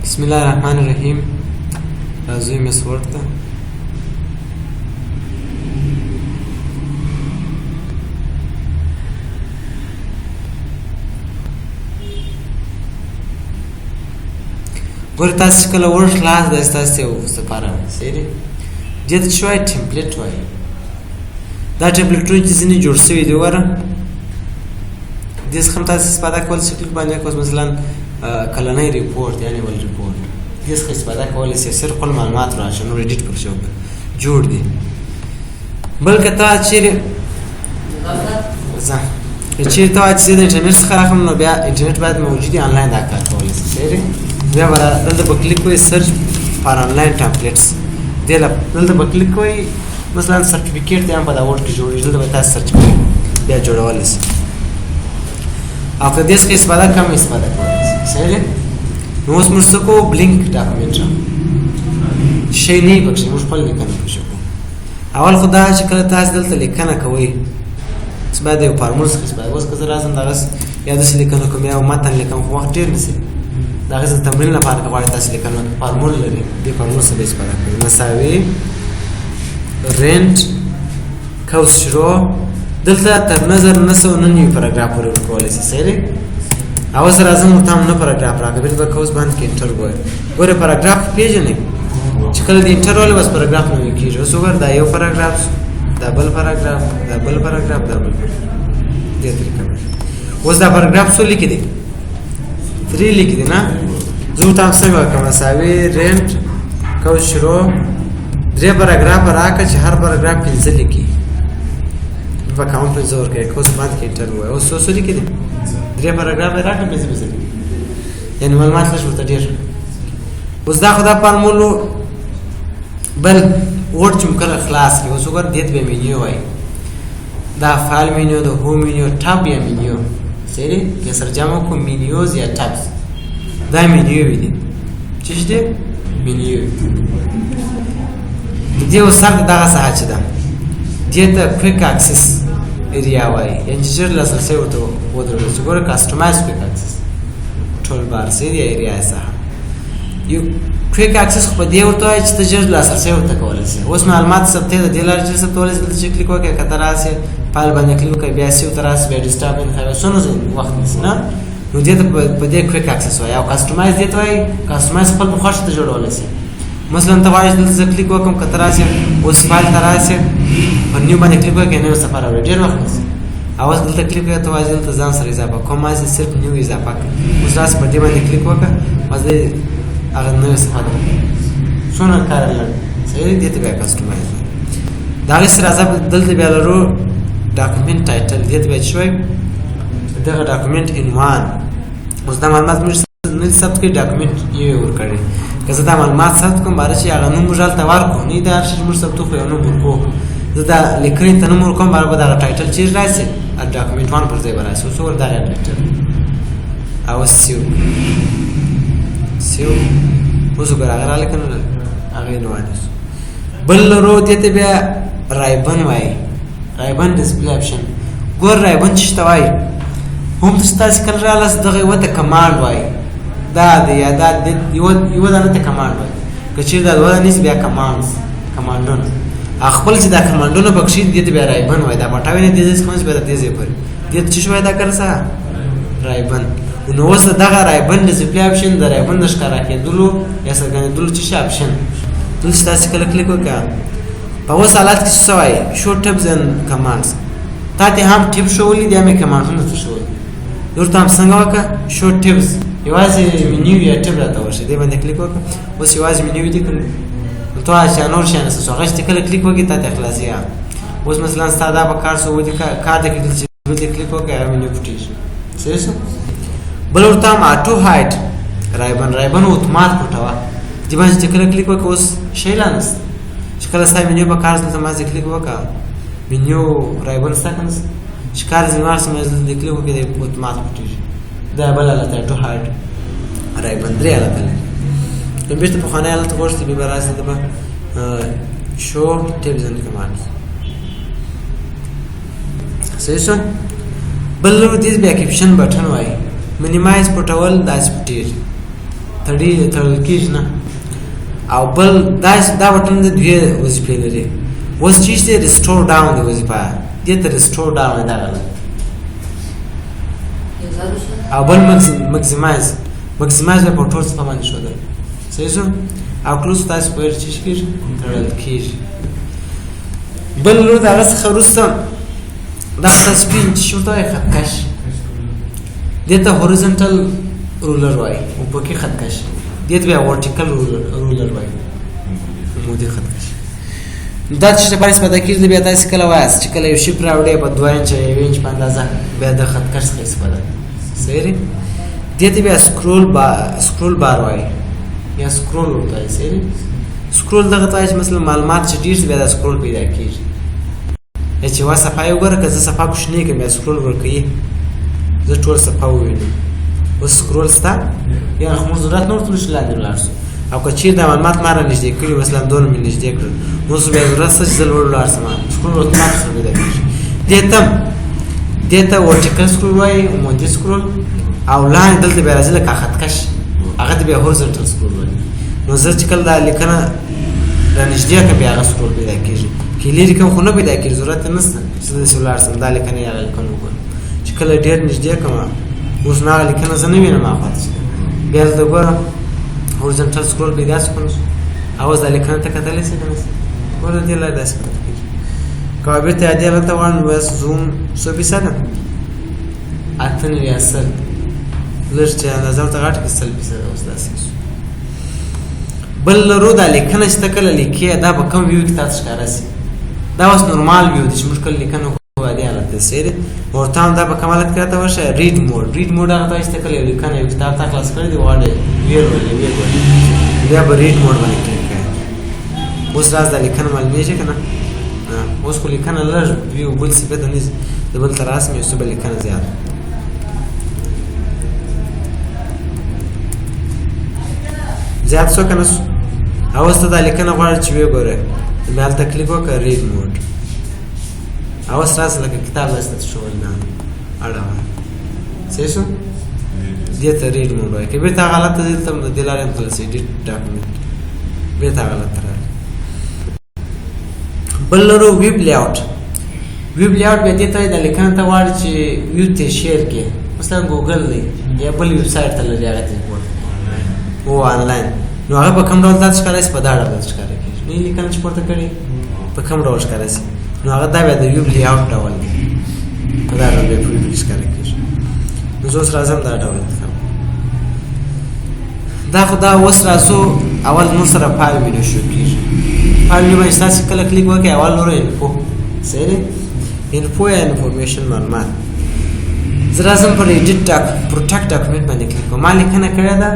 بسم الله الرحمن الرحیم. راځو MS Word ته. ګوره تاسو چې کله Word خلاص دی، ستاسو یو لپاره صحیح دی. دې ته څه وایي؟ template وایي. دا template ونه چې ځینې جوړ شوي دي، وګوره، دې څخه هم تاسو استفاده کولی شئ. کلیک باندې وکړئ، مثلا کلنی report، annual report، دې څخه استفاده کولی شئ. صرف خپل معلومات راشه، نور edit پکې وکړه، جوړ دي. بل که تا چیرې ځه، که چیرې ته وایې چې زه د انټرنیټ څخه راخلم، نو بیا انټرنیټ باید موجود وي، آنلاین دا کار کولی شي. صحیح دی. بیا به دلته به کلیک کوئ، search for online templates، دې دلته به کلیک کوئ. مثلا certificate دی هم په دا Word کې جوړېږي، دلته به تاسو search کوئ، بیا جوړولی شئ. او که دې څخه استفاده کم استفاده کولی شئ. صحیح دی. نو اوس موږ څه کوو؟ blank document شی نه وي پکښې، موږ خپل لیکنه پکښې کوو. اول خو دا چې کله تاسو دلته لیکنه کوئ، څه باید یو فارمول څخه استفاده. اوس که زه راځم دغسې یا داسې لیکنه کوم یا متن لیکم، خو وخت ډېر نیسي. دغسې د تمرین لپاره که غواړئ تاسو لیکنه وکړئ، فارمول لري، دې فارمول څخه به استفاده کوئ. مساوي rand قوس شروع، دلته تر 9999 پاراګراف پورې ورکولی شئ. صحیح دی. اوس راځم ورته هم نه پاراګراف راکړه، بېرته به قوس بند کړې، enter ووایه. ګوره پاراګراف پېژنئ چې کله د enter ولې بس پاراګراف نوی کېږي. اوس وګوره، دا یو پاراګراف، دا بل پاراګراف، دا بل پاراګراف، دا بل پاراګراف، دې طریقه باندې. اوس دا پاراګراف څو لیکي دی؟ درې لیکي دی نه؟ زه ورته هم څنګه وکړم؟ مساوي rand قوس شروع، درې پاراګراف راکړه چې هر پاراګراف پنځه لیکي، به کم پنځه ورکړي، قوس بند کړې، enter ووایه. اوس څو څو لیکي دی؟ درې پاراګراف یې راکړه، پنځه پنځه لیکي، یعنې معلومات لږ ورته ډېر. اوس دا خو دا فارمول. بل Word چې مو کله خلاص کړي، اوس وګوره، دې ته به مینیو وایي. دا file menu، د home menu، tab یا مینیو. صحیح دی. که سره جمع کړو menus یا tabs، دا مینیو دي. څه شی دی؟ مینیو. د دې اوس سر دغه ساحه چې ده، دې ته quick access area وایي، یعنې چې ژر لاسرسی ورته ودرول شي. ګوره، customize quick access toolbar، صحیح دی، area ساحه. یو quick access خو په دې ورته وایي چې ته ژر لاسرسی ورته کولی شې. اوس معلومات ثبتې د دې لارې چې ثبتولی شې. دلته چې کلیک وکړې، که ته راسې فایل باندې کلیک وکړې، بیا save ته راسې، بیا desktop انتخابوې، څونه وخت نیسي نه؟ نو دې ته په دې quick access وایي. او customize دې ته وایي، customize خپل په خوښه ته جوړولی شې. مثلا ته غواړې دلته زه کلیک وکړم، که ته راسې اوس فایل ته راسې، پر new باندې کلیک وکړې، نوې صفحه راوړې، ډېر وخت نیسي. او اوس دلته کلیک وکړې، ته وایې دلته ځان سره اضافه کوم، ما صرف new اضافه کړ. اوس راسې پر دې باندې کلیک وکړه، بس دې هغه نوې صفحه ده، څونه کار لري. صحیح دی. دې ته بیا customize وایي. د هغې سره راځه، دلته بیا لرو document title. دې ته بیا څه وایي؟ دغه document عنوان. اوس دا معلومات موږ نه ثبت کړي، document یې ورکړي. که زه دا معلومات ثبت کړم، باره چې هغه نوم موږ هلته ورکړو، نه دا هر شي چې موږ ثبتو خو یو نوم ورکړو. زه دا لیکنې ته نوم ورکوم، باره به دغه title چېرې راشي؟ document one پر ځای به راشي. اوس وګوره دغه title، او اوس save، save. اوس وګوره هغه راغلی که نه؟ هغه عنوان شو. بل لرو، دې ته بیا ribbon وایي، ribbon display option. ګور ribbon چې ته وایي، هم چې تاسو کله رالاست، دغه یوه ته command وایي. دا دی یا دا دی، یوه دانه ته command وایي. که چېرې دا دوه دانې بیا commands، command ونه خپل چې دا command ونه پکښې دي، دې ته بیا ribbon وایي. دا پټاوی نه، دې ځای څخه بیا دې ځای پورې، دې ته څه شي وایي؟ دا کرسه ribbon. نو اوس دغه ribbon display option، د ribbon د ښکاره کېدلو یا څرګندېدلو څه شي option. دلته چې تاسې کله کلیک وکړه، په اوس حالت کې څه وایي؟ show tabs and commands. تا ته هم tab ښوولي دي، هم یې command ونه ته ښوولي. دلته هم څنګه وکړه؟ show tabs، یوازې مینیو یا tab راته ورشي، دې باندې کلیک وکړه. اوس یوازې مینیو دي که نه؟ ته وایې چې نور شیان څه، هغه چې کله کلیک وکړې تا ته خلاصي. اوس مثلا ستا دا په کار څه ودي، کار دې کړل چې دې کلیک وکړې، هغه مینیو پټېږي. صحیح شو. بل ورته هم auto hide ribbon، ribbon اتومات پټوه. دې باندې چې کله کلیک وکړې، اوس شی لا نشته. چې کله ستا مینیو په کار دلته ما کلیک وکړه، menu ribbon ستا که نشته، چې کار ځینې وار سم دلته کلیک وکړې، دی اتومات پټېږي. دا بل حالت دی، auto hide ribbon. درې حالته لري. نو بېرته پخوانی حالت غوښتي، بیا به راشي دلته به show tabs and commands. صحیح شو. بل لور دې بیا caption button وایي، minimize پټول، داسې پټېږي. تړل کېږي نه. او بل دا بټن د دوې وظیفې لري. اوس چې دی restore down دی وظیفه، دې ته restore down دا غلط. او بل maximize، maximize په ټول صفحه باندې ښودل. صحیح شو؟ او close تاسو پوهېږئ چې کېږي، تړل کېږي. بل لور د هغه څخه وروسته دا تاسو پېژنئ چې ورته وایي خطکش. دې ته horizontal ruler وایي، افقي خطکش. دې ته بیا vertical ruler وایي، عمودي خطکش. دا چې لپاره استفاده کېږي، بیا تاسو کله وایاست چې کله یو شی راوړئ په 2 انچه 1 انچ په اندازه، بیا د خطکش څخه استفاده. صحیح دی؟ دې ته بیا scroll bar وایي یا scroll ورته وایي. صحیح دی؟ scroll دغه ته وایي چې مثلا معلومات چې ډېر شي بیا دا scroll پیدا کېږي. یا چې یوه صفحه یې وګوره، که زه صفحه کوچنۍ کړم بیا scroll ورکوي، زه ټول صفحه ووینم. اوس scroll سته، یا خو موږ ضرورت نه ورته چې لاندې ولاړ شو. او که چیرې دا معلومات ما را نږدې کړي، مثلا دونه مې نږدې کړل، نو اوس بیا ضرورت شته چې زه لوړ ولاړ شم، scroll اتومات سره پیدا کېږي. دې ته vertical scroll وایي، عمودي scroll. او لاندې دلته بیا راځي لکه خطکش، هغه ته بیا horizontal scroll وایي. نو زه چې کله دا لیکنه را نږدې کړم بیا هغه scroll پیدا کېږي. که لیرې کړم خو نه پیدا کېږي، ضرورت یې نشته چې زه داسې ولاړ شم دا لیکنه یا هغه لیکنه وګورم. چې کله ډېر نږدې کړم اوس نو هغه لیکنه زه نه وینم هاخوا ته، بیا دلته ګورم horizontal scroll پیدا شو که نه شو. او اوس دا لیکنه ته کتلی شې که نه شې؟ ګوره دې لارې داسې کتل کېږي. که بېرته عادي حالت ته غواړم بس زوم څو فیصده؟ 98 یا 100، لږ چې اندازه ورته غټه کړي 100% اوس داسې شو. بل لرو دا لیکنه چې ته کله لیکې دا به کوم view کې تاته ښکاره شي. دا اوس normal view دی چې موږ کله لیکنه کوو عادي حالت دی. صحیح دی؟ ورته هم دا په کوم حالت کې راته وښیه؟ read mode. read mode هغه ته وایي چې ته کله یو لیکنه یو کتاب تا خلاص کړی دی غواړې ویې لولې ویې ګورې، بیا به read mode باندې کلیک کوې. اوس راز دا لیکنه معلومېږي که نه؟ اوس خو لیکنه لږ وي بل صفحې ته نه ځي، د بل ته راسم یو څه به لیکنه زیاته. زیات څه که نه سو؟ او اوس ته دا لیکنه غواړې چې ویې ګورې، بیا هلته کلیک وکړه read mode. او اوس راسه لکه کتاب داسې درته ښوول نه اړوه. صحیح شو؟ دې ته read mode وایي. که بېرته هغه حالت ته ځې، دلته هم د دې لارې هم تللی شې، edit document بېرته هغه حالت ته راغلی. بل لرو web layout. web layout بیا دې ته وایي دا لیکنه ته غواړې چې ویب ته share کړې، مثلا ګوګل دی یا بل ویب سایټ ته لري هغه ته پورته او آنلاین، نو هغه په کوم ډول تاسو ښکاره شي؟ په دا ډول ښکاره کېږي. نو لیکنه چې پورته کړې په کوم ډول ښکاره شي، نو هغه دا بیا د web layout ډول دی، په دا ډول بیا په ویب کې ښکاره کېږي. نو زه اوس راځم دا ډول انتخاب. دا خو دا اوس راځو اول موږ سره file menu شروع کېږي. file menu باندې تاسو کله کلیک وکړئ اول لرو info. صحیح دی؟ info یا information معلومات. زه راځم پر edit doc protect document باندې کلیک کوم. ما لیکنه کړې ده،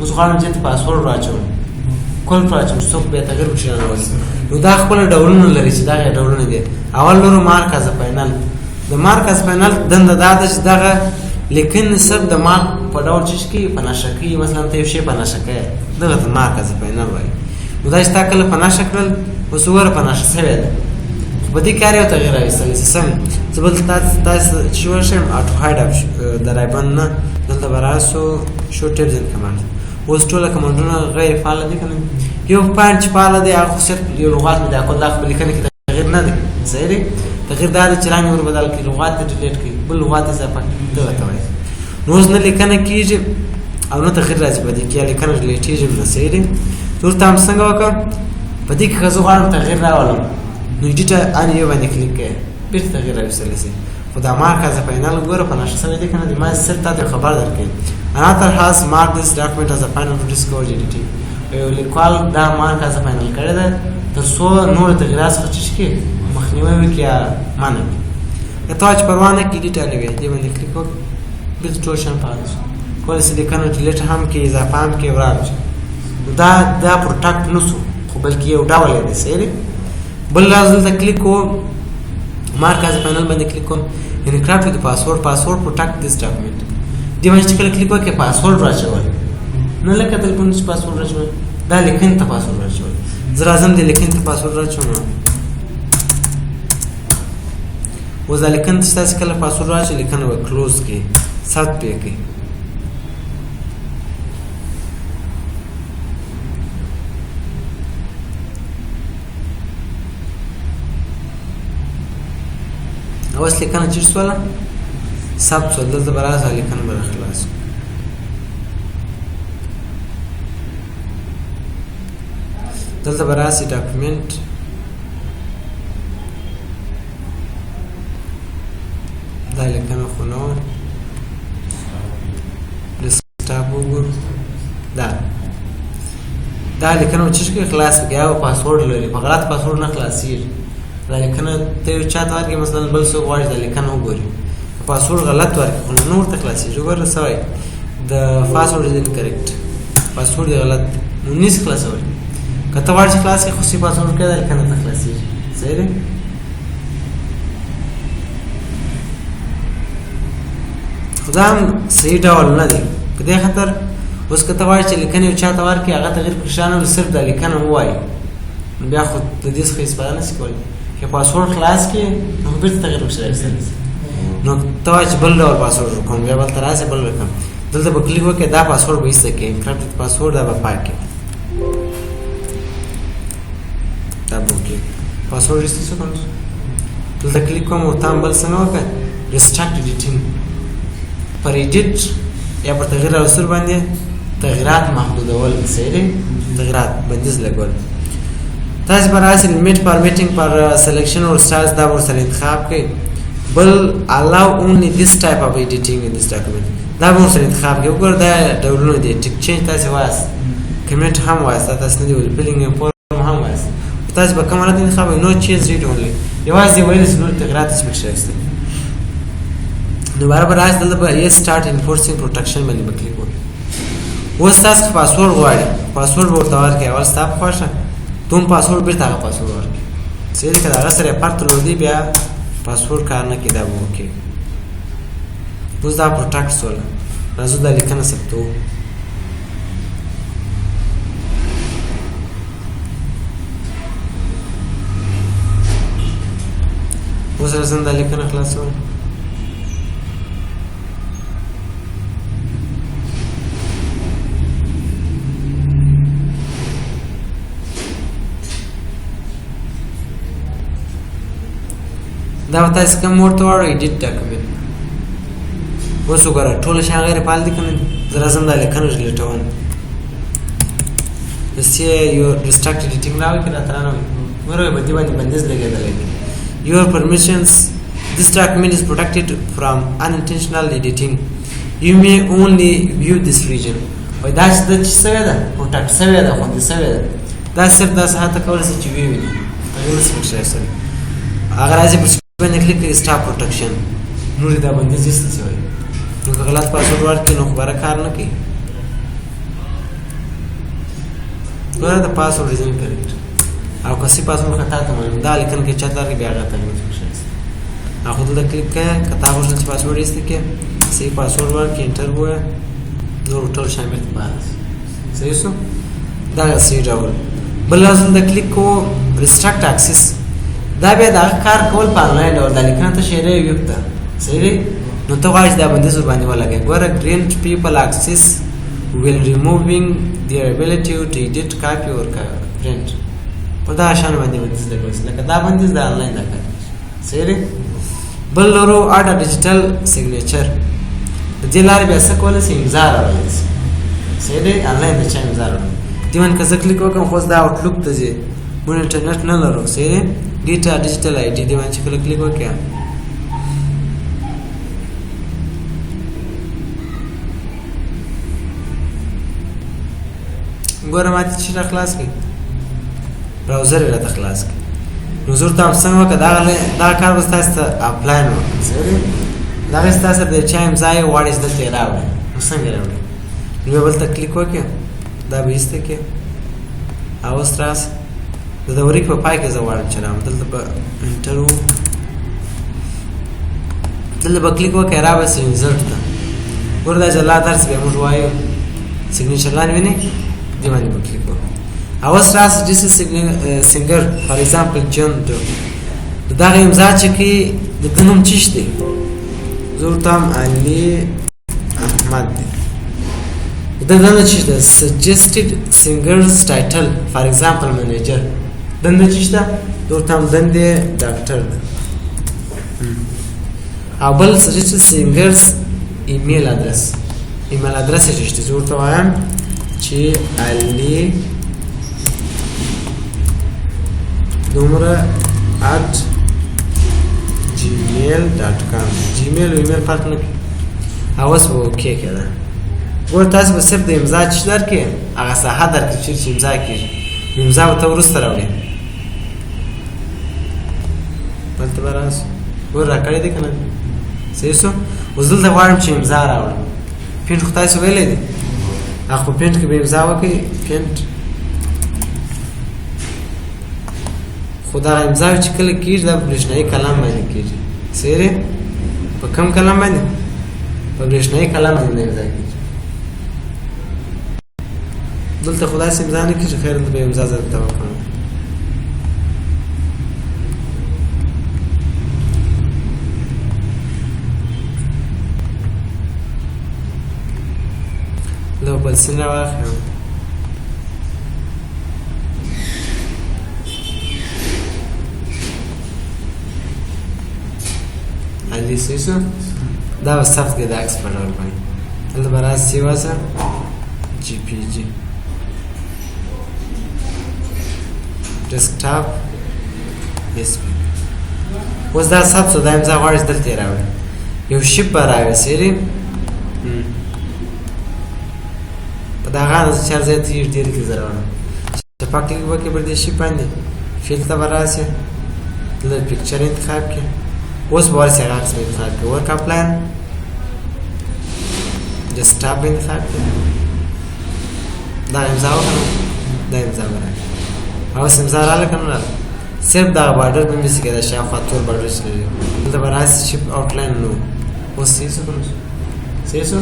اوس غواړم چې ته پاسورډ واچوم، قلف واچوم، څوک بیا تغیر پکې نه راولي. نو دا خپل ډولونه لري چې دغه ډولونه دي. اول لرو mark as final. د mark as final دنده دا ده چې دغه لیکنې صرف د مارک په ډول چې کوي په نښه کوي، مثلا ته یو شی په نښه کوې، دغه ته mark as final وایي. نو دا چې تا کله په نښه کړل اوس وګوره په نښه شوې ده، خو په دې کار یو تغیر راوستلی شي. څنګه؟ زه بل تاسو چې ورشم auto hide د ribbon نه دلته به راسو show tabs and command. اوس ټوله command ونه غیر فعال دي که نه؟ یو پاینټ چې فعال دی هغه خو صرف یو لغات مې دا کول، دا خو په لیکنه کې تغیر نه دی. صحیح دی؟ تغیر دا دی چې رنګ ور بدل کړي، لغات یې delete کړي، بل لغات اضافه کړي، دغه ته وایي. نو اوس نه لیکنه کېږي او نه تغیر راځي په دې کې، یا لیکنه delete کېږي نه. صحیح دی؟ نور ته هم څنګه وکړم په دې کې؟ که زه غواړم تغیر راولم نو edit ان یو باندې کلیک کړئ، بېرته تغیر راوستلی شي. خو دا mark as final وګوره په نښه سوی دی که نه دی، ما صرف تاته خبر درکړی. An author has marked this document as a final to discourage editing. یو لیکوال دا mark as final کړی ده تر څو نور تغیرات څخه چې کړي مخنیوی وکړي یا منع کړي. که ته چې پروا نه کړي edit anyway دې باندې کلیک وکړه، بېرته ټول شیان فعال شي. کولی شي لیکنه delete هم کړي، اضافه هم کړي، وران شي. نو دا protect نه شو، خو بلکې یو ډول یې دی. صحیح دی؟ بل راز دلته کلیک کوم، mark as final باندې کلیک کوم، encrypt with password، password protect this document. دې باندې چې کله کلیک وکړې پاسورډ راچول، نه لکه تلفون چې پاسورډ راچول، دا لیکنې ته پاسورډ راچول. زه راځم دې لیکنې ته پاسورډ راچوم. اوس دا لیکنې ته تاسې کله پاسورډ راچوئ، لیکنه به close کړئ، ثبت پرې کړئ. اوس لیکنه چېرته شوله؟ ثبت شول. دلته به راسه لیکنه به راخلاص. دلته به راسي document، دا لیکنه خو نه وه، desktop وګورو. دا لیکنه چې کې خلاص کړي او پاسورډ لري، په غلط پاسورډ نه خلاصېږي. دا لیکنه ته یو چاته ورکړې، مثلا بل څوک غواړي دا لیکنه وګوري، پاسورډ غلط ورکړي خو نه ورته خلاصېږي. وګوره څه وایي، the password is incorrect، password یې غلط دی، نو نشي خلاصولی. که ته غواړې چې خلاص کړې خو صحیح پاسورډ ورکړې، دا لیکنه ته خلاصېږي. صحیح دی؟ خو دا هم صحیح ډول نه دی. په دې خاطر اوس که ته غواړې چې لیکنه یو چاته ورکړې، هغه تغیر پکې رانه وړي، صرف دا لیکنه ووایي، نو بیا خو د دې څخه استفاده نه شي کولی. که پاسورډ خلاص کړې نو بېرته تغیر پکې راوستلی شي. نو ته وایې چې بل ډول پاسورډ ورکوم، بیا بل ته راسې بل رقم. دلته به کلیک وکړې، دا پاسورډ به ایسته کړې، encrypted password، دا به پاک کړې، دا به وکړې. پاسورډ ایسته شو که نه؟ دلته کلیک کوم، ورته هم بل څه نه وکړه، restrict editing پر edit یا پر تغییر راوستلو باندې تغییرات محدودول. صحیح دی؟ تغییرات بندیز لګول. تاسې به راسئ limit formatting per selection or styles، دا به ورسره انتخاب کړئ. بل allow only this type of editing in this document، دا به ورسره انتخاب کړئ. وګوره دا ډولونه دي، tick change تاسې وایاست، کمنټ هم وایاست، دا تاسې نه دي ویلي، filling form هم وایاست. خو تاسې به کوم حالت انتخاب کوئ؟ no change read only، یوازې ویل چې نور تغییرات هېڅ پکې راوستل. دوباره به راشي، دلته به یې start enforcing protection باندې به کلیک وکړئ. اوس تاسو پاسورډ غواړي، پاسورډ به ورته ورکړئ. اول ستا په خوښه دوم پاسورډ، بېرته هغه پاسورډ ورکړي. صحیح دی؟ که د هغه سره یې فرق درلودی بیا پاسورډ کار نه کوي، دا به وکړي. اوس دا protect سوله، راځو دا لیکنه ثبتوو. اوس راځم دا لیکنه خلاصوم. دا به تاسې کوم mode ته واړوئ؟ edit document. اوس وګوره ټول شیان غیر فعال دي که نه؟ زه راځم دا لیکنه لټوم. داسې یو restrict editing راوړي که راته رانه وړي. ګوره په دې باندې بندیز لګېدلی دی. Your permissions, this document is protected from unintentional editing. You may only view this region. وایي دا چې چې سوې ده، protect سوې ده، خوندي سوې ده، دا صرف داسې حتی کولی شي چې ویې ویني، تغیر نه شي پکې راوستلی. هغه راځي پر باندې کلیک کوي، stop protection، نور دا بندیز ایستل شوی. نو که غلط پاسورډ ورکړي نو خو بره کار نه کوي. ګوره د password is incorrect، او که صحیح پاسورډ خطا ته معلوم، دا لیکنه کې چاته ورکړي بیا هغه تغیر پکې راوستي. هغه دلته کلیک کوي، که تا غوښتل چې پاسورډ ایسته کړې، صحیح پاسورډ ورکړي، enter ووایه، نور ټول شیان بېرته بحال شي. صحیح شو؟ دا صحیح ډول. بل راز دلته کلیک کوو، restrict access، دا بیا د هغه کار کول په آنلاین ډول. دا لیکنه ته شیرې ویب ته، صحیح دی؟ نو ته غواړې چې دا بندیز ورباندې ولګوې. ګوره grant people access will removing their ability to edit, copy or print. په دا شان باندې بندیز لګول شي، لکه دا بندیز د آنلاین دا کار. صحیح دی؟ بل لرو add digital signature، د دې لارې بیا څه کولی شي؟ امضا راوړلی شي. صحیح دی؟ آنلاین د چا امضا راوړي، دې باندې که زه کلیک وکړم خو اوس دا Outlook ته ځي، موږ انټرنیټ نه لرو. صحیح دی؟ get digital ID، دې باندې چې کله کلیک وکړې ګوره ماته چې را خلاص کړي، browser یې راته خلاص کړي. نو زه ورته هم څنګه وکړه، دا کار به ستاسو ته آفلاین وکړم. صحیح دی؟ دغه ستاسو د چا امضا یې غواړي چې دلته یې راوړي، نو څنګه راوړي؟ نو بیا بل ته کلیک وکړې، دا به ایسته کړې، او اوس راسه د دورې په پای کې زه غواړم چې راوړم، دلته به enter وو، دلته به کلیک وکړې، را به سي insert ته. ګوره دا جلا درس بیا موږ وایو، signature line وینې، دې باندې به کلیک وکړو. او اوس راسه this signer for example John Doe، د دغه امضا چې کوي د ده نوم څه شي دی؟ زه ورته وایم علي احمد دی. د ده دنده څه ده؟ suggested signer's title for example manager. دنده څه ده؟ زه ورته وایم دندې ډاکټر ده. او بل suggest sender's email address، email address یې چې زه ورته وایم چې علي دومره @gmail.com. جیمیل او ایمیل فرق نه کوي. او اوس به okay کېده. ګوره تاسو به صرف د امضا چې درکړي هغه ساحه درکړي چېرې چې امضا کېږي، امضا به ته وروسته راوړې. دلته به راسو، ګوره راکړی دی که نه؟ صحیح سو. اوس دلته غواړم چې امضا راوړم. paint خو تاسو ویلی دی، هغه په paint کې به امضا وکړئ. paint خو دغه امضا چې کله کېږي دا په برېښنايي قلم باندې کېږي. صحیح دی؟ په کوم قلم باندې؟ په برېښنايي قلم باندې امضا کېږي. دلته خو داسې امضا نه کېږي. خیر دلته به امضا زه درته وکړم. لو بل څه راواخلم. علي صحیح شو. دا به ثبت کړي د عکس په ډول باندې. دلته به راسي واسه JPG desktop SP. اوس دا ثبت شو. دا امضا غواړي چې دلته یې راوړي. یو shape به راوړي. صحیح دی؟ په دا غاړه چې هر ځای تېر ډېر کې زه راوړم. چپه کلیک وکړې پر دې shape باندې، fill ته به راسې، دلته picture انتخاب کړې. اوس به ورسې هغه عکس به انتخاب کړې. work offline desktop به انتخاب کړې. دا امضا وکړم، دا امضا به راکړي. او اوس امضا راغله که نه راغله؟ صرف دغه border به مې کېده، شاوخوا تور border چې لري. دلته به راسي shape outline. نو اوس صحیح شو که نه شو؟ صحیح شو.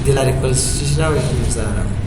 دې لارې خپل څه شي راوړي؟ امضا راوړي.